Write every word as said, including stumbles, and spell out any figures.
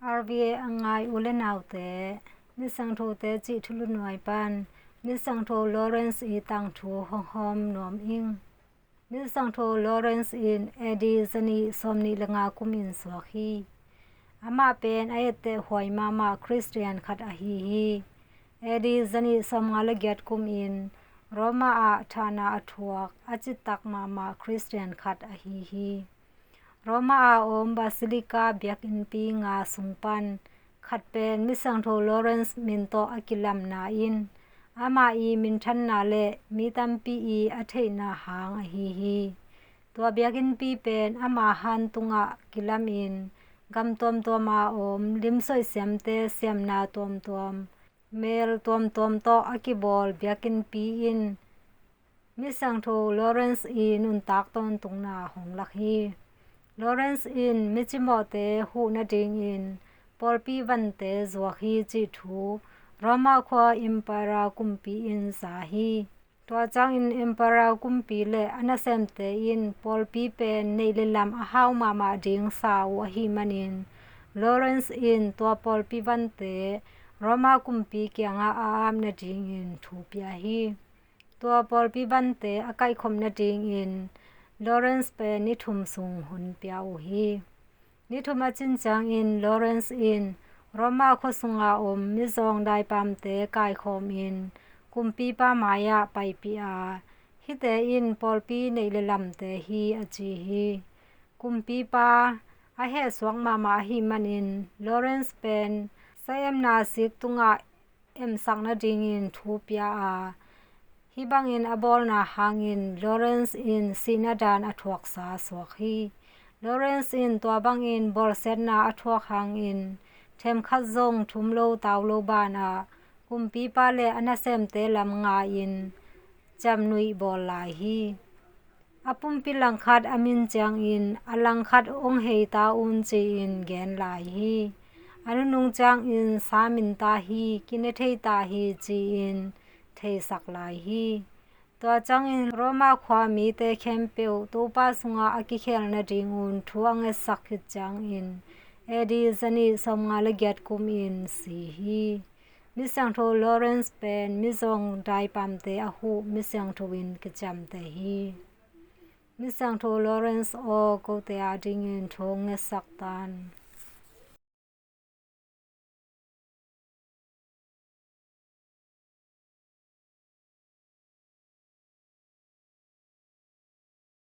R V A a ngai u le naute, Misiangthote cih thulu nuai pan Misiangtho Lawrence i tangthu hong hawm nuam ing. Misiangtho Lawrence in A D zanih sawmnih le nga kum in suak hi. Amah pen a etteh huai mahmah Khristian khat ahi hi. A D zanih sawmnga le giat kum in Roma ah thahna a thuak a citak mahmah Khristian khat ahi hi. Roma a om Basilica biakinnpi nga sung pan khat pen Misiangtho Lawrence min tawh a kilamna in amah i minthanna le mi tampi i a theihna hang ahi hi. Tua biakinnpi pen ama han tungah kilamin gam tuamtuam a om limsoih siamte siamna tuamtuam, mel tuamtuam tawh a kibawl biakinnpi in Misiangtho Lawrence i nuntak tawntungna hong lak hi. Lawrence in micimawhte huh nadingin pawlpi vante zuak hi cih thu Roma khua Emperor kumpi in za hi. Tua ciangin Emperor kumpi le a nasemte in pawlpi pen neih le lam a hau mahmah ding sa uh ahih manin Lawrence in tua pawlpi vante Roma kumpi kiangah a ap nadingin thu pia hi. Tua pawlpi vante a kaihkhop nadingin Lawrence pen ni thum sung hun pia uh hi. Ni thum a cin ciangin Lawrence in Roma khua sunga om mizawng daipamte kaikhawmin kumpipa mai-ah paipih a, hihte in pawlpi neih le lamte hi a ci hi. Kumpipa a hehsuak mahmah ahih manin Lawrence pen saemna sik tungah emsak nadingin thu pia a, hih bangin a bawlna hangin Lawrence in sihna daan a thuaksa suak hi. Lawrence in tua bangin bawlsiatna a thuak hangin themkhat zong thum lo tau lo banah kumpipa le a nasemte lam nga-in ciamnuih bawl lai hi. A pumpi langkhat a min ciangin a langkhat hong hei ta un ci-in gen lai hi. A nunung ciangin sa min ta hi, kine thei ta hi ci-in theisak lai hi. Tua ciangin Roma khua mite khempeuh Topa sungah a kikhel nadingun thu a ngetsak khit ciangin A D zanih sawmnga le giat kumin si hi. Misiangtho Lawrence pen mizawng daipamte a huh misiangtho in kiciamteh hi. Misiangtho Lawrence aw, kote adingin thu hong ngetsak tan.